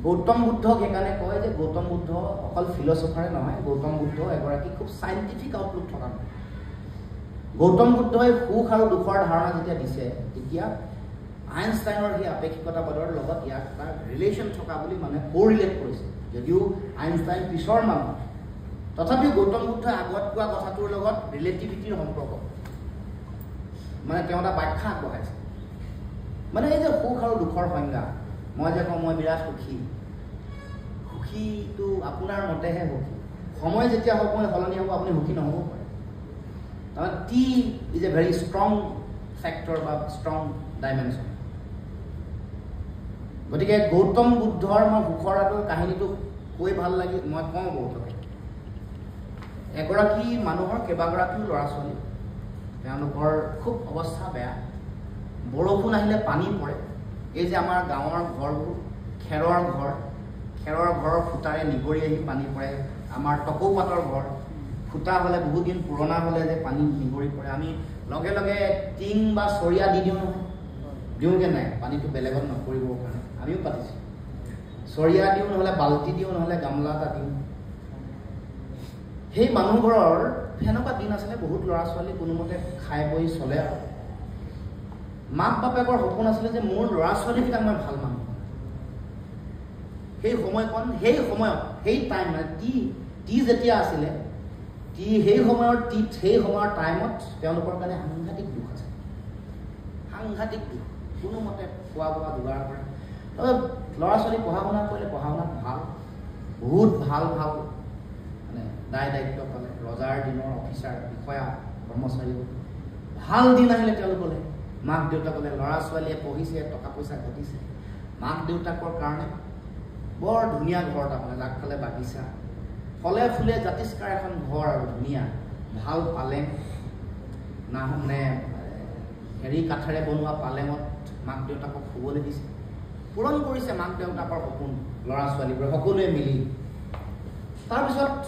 গৌতম বুদ্ধক সেইকাৰণে কয় যে গৌতম বুদ্ধ অকল ফিলচফাৰে নহয়, গৌতম বুদ্ধ এগৰাকী খুব চাইণ্টিফিক আউটলুক থকা মানুহ। গৌতম বুদ্ধই সুখ আৰু দুখৰ ধাৰণা যেতিয়া দিছে, তেতিয়া আইনষ্টাইনৰ সেই আপেক্ষিকতাবাদৰ লগত ইয়াক এটা ৰিলেশ্যন থকা বুলি মানুহে কোৰিলেট কৰিছে। যদিও আইনষ্টাইন পিছৰ মানুহ, তথাপিও গৌতম বুদ্ধই আগত কোৱা কথাটোৰ লগত ৰিলেটিভিটিৰ সম্পৰ্ক, মানে তেওঁ এটা ব্যাখ্যা আগবঢ়াইছে। মানে এই যে সুখ আৰু দুখৰ সংজ্ঞা, মই যে কওঁ মই বিৰাট সুখী, সুখীটো আপোনাৰ মতেহে সুখী। সময় যেতিয়া সময় সলনি হ'ব, আপুনি সুখী নহ'ব পাৰে। তাৰমানে T is a very strong factor বা ষ্ট্ৰং ডাইমেনশ্যন। গতিকে গৌতম বুদ্ধৰ মই সুখৰ আৰু কাহিনীটো কৈ ভাল লাগি মই কওঁ বহুতকে। এগৰাকী মানুহৰ কেইবাগৰাকীও ল'ৰা ছোৱালী, তেওঁলোকৰ খুব অৱস্থা বেয়া। বৰষুণ আহিলে পানী পৰে। এই যে আমাৰ গাঁৱৰ ঘৰবোৰ খেৰৰ ঘৰ, খেৰৰ ঘৰৰ ফুটাৰে নিগৰি আহি পানী পৰে। আমাৰ টকৌপাতৰ ঘৰ, ফুটা হ'লে বহুত দিন পুৰণা হ'লে যে পানী নিগৰি পৰে, আমি লগে লগে টিং বা চৰিয়া দি দিওঁ নহয়, দিওঁগৈ নাই পানীটো বেলেগত নপৰিবৰ কাৰণে। আমিও পাতিছোঁ, চৰিয়া দিওঁ, নহ'লে বাল্টি দিওঁ, নহ'লে গামলা এটা দিওঁ। সেই মানুহঘৰৰ সেনেকুৱা দিন আছিলে, বহুত ল'ৰা ছোৱালী কোনোমতে খাই বৈ চলে। আৰু মাক বাপেকৰ সপোন আছিলে যে মোৰ ল'ৰা ছোৱালীকেইটাক মই ভাল মানুহ। সেই সময়কণ, সেই সময়ত, সেই টাইম মানে টি টি যেতিয়া আছিলে, টি সেই সময়ৰ টিত, সেই সময়ৰ টাইমত তেওঁলোকৰ কাৰণে সাংঘাতিক দুখ আছে, সাংঘাতিক দুখ। কোনোমতে খোৱা বোৱা যোগাৰ কৰে। ল'ৰা ছোৱালী পঢ়া শুনা কৰিলে, পঢ়া শুনাত ভাল, বহুত ভাল ভাল মানে দায় দায়িত্ব পালে। ৰজাৰ দিনৰ অফিচাৰ, বিষয়া, কৰ্মচাৰী। ভাল দিন আহিলে তেওঁলোকলৈ, মাক দেউতাকলে, ল'ৰা ছোৱালীয়ে পঢ়িছে, টকা পইচা ঘটিছে, মাক দেউতাকৰ কাৰণে বৰ ধুনীয়া ঘৰ এটা বনালে, আগফালে বাগিচা, ফলে ফুলে জাতিষ্কাৰ এখন ঘৰ আৰু ধুনীয়া ভাল পালেং, না মানে হেৰি কাঠেৰে বনোৱা পালেঙত মাক দেউতাকক শুবলৈ দিছে। পূৰণ কৰিছে মাক দেউতাকৰ সপোন ল'ৰা ছোৱালীবোৰে সকলোৱে মিলি। তাৰপিছত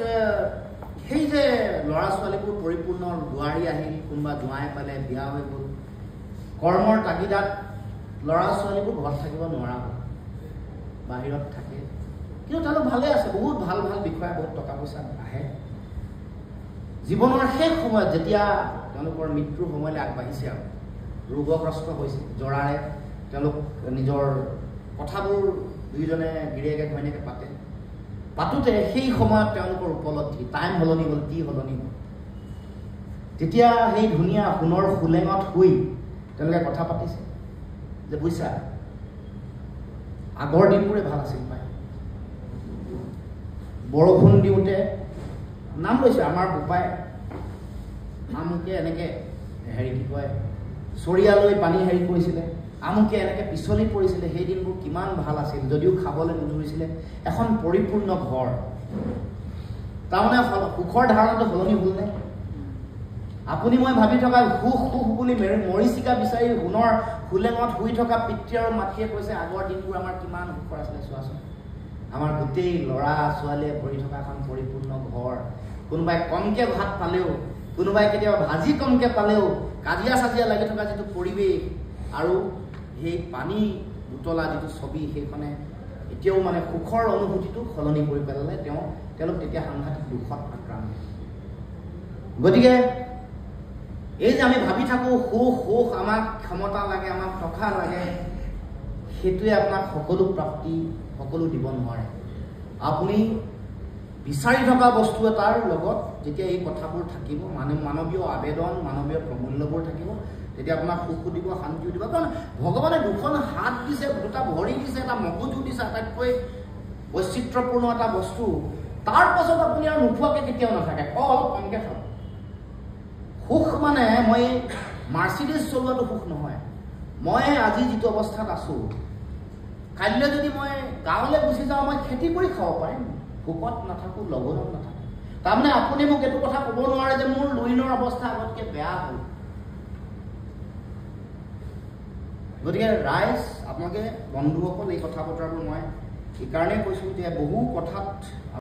সেই যে ল'ৰা ছোৱালীবোৰ পৰিপূৰ্ণ, বোৱাৰী আহিল, কোনোবা জোঁৱাই পালে, বিয়া হৈ গ'ল। কৰ্মৰ তাগিদাত ল'ৰা ছোৱালীবোৰ ঘৰত থাকিব নোৱাৰা হ'ল, বাহিৰত থাকে। কিন্তু তেওঁলোক ভালে আছে, বহুত ভাল ভাল বিষয়া, বহুত টকা পইচা আহে। জীৱনৰ শেষ সময়ত যেতিয়া তেওঁলোকৰ মৃত্যুৰ সময়লৈ আগবাঢ়িছে আৰু ৰোগগ্ৰস্ত হৈছে, জ্বৰাৰে তেওঁলোক নিজৰ কথাবোৰ দুয়োজনে গিৰিয়েকে ঘৈণীয়েকে পাতে। পাতোঁতে সেই সময়ত তেওঁলোকৰ উপলব্ধি, টাইম সলনি হ'ল, টি সলনি হ'ল। তেতিয়া সেই ধুনীয়া সোণৰ সোলেঙত শুই তেওঁলোকে কথা পাতিছে যে বুজিছা, আগৰ দিনবোৰে ভাল আছিল পাই। বৰষুণ দিওঁতে নাম লৈছে আমাৰ বোপাই, আমুকে এনেকৈ হেৰি কি কয় চৰিয়ালৈ পানী হেৰি কৰিছিলে, আমুকে এনেকৈ পিছলি পৰিছিলে। সেই দিনবোৰ কিমান ভাল আছিল, যদিও খাবলৈ নুজুৰিছিলে। এখন পৰিপূৰ্ণ ঘৰ। তাৰমানে সুখৰ ধাৰণাটো সলনি হ'লনে? আপুনি মই ভাবি থকা সুখ সুখ বুলি মৰিচিকা বিচাৰি সোণৰ সোলেঙত শুই থকা পিতৃ আৰু মাতৃয়ে কৈছে, আগৰ দিনবোৰ আমাৰ কিমান সুখৰ আছিলে চোৱাচোন। আমাৰ গোটেই ল'ৰা ছোৱালীয়ে ভৰি থকা এখন পৰিপূৰ্ণ ঘৰ। কোনোবাই কমকৈ ভাত পালেও, কোনোবাই কেতিয়াবা ভাজি কমকৈ পালেও, কাজিয়া চাজিয়া লাগি থকা যিটো পৰিৱেশ আৰু সেই পানী বুটলা যিটো ছবি, সেইখনে এতিয়াও মানে সুখৰ অনুভূতিটো সলনি কৰি পেলালে। তেওঁলোক তেতিয়া সাংঘাতিক দুখত আক্ৰান্ত। গতিকে এই যে আমি ভাবি থাকোঁ সুখ সুখ, আমাক ক্ষমতা লাগে, আমাক টকা লাগে, সেইটোৱে আপোনাক সকলো প্ৰাপ্তি সকলো দিব নোৱাৰে। আপুনি বিচাৰি থকা বস্তু এটাৰ লগত যেতিয়া এই কথাবোৰ থাকিব, মানে মানৱীয় আবেদন, মানৱীয় প্ৰমূল্যবোৰ থাকিব, তেতিয়া আপোনাক সুখো দিব, শান্তিও দিব। কাৰণ ভগৱানে দুখন হাত দিছে, দুটা ভৰি দিছে, এটা মগজু দিছে, আটাইতকৈ বৈচিত্ৰ্যপূৰ্ণ এটা বস্তু। তাৰ পাছত আপুনি আৰু নোখোৱাকৈ কেতিয়াও নাথাকে। অলপ কমকৈ খাওক। সুখ মানে মই মাৰ্চিডিজ চলোৱাটো সুখ নহয়। মই আজি যিটো অৱস্থাত আছোঁ, কাইলৈ যদি মই গাঁৱলৈ গুচি যাওঁ, মই খেতি কৰি খাব পাৰিম, ভোকত নাথাকোঁ, লগনত নাথাকোঁ। তাৰমানে আপুনি মোক এইটো কথা ক'ব নোৱাৰে যে মোৰ লুইনৰ অৱস্থা আগতকৈ বেয়া হ'ল। গতিকে ৰাইজ, আপোনালোকে বন্ধুসকল, এই কথা বতৰাবোৰ মই এইকাৰণেই কৈছোঁ যে বহু কথাত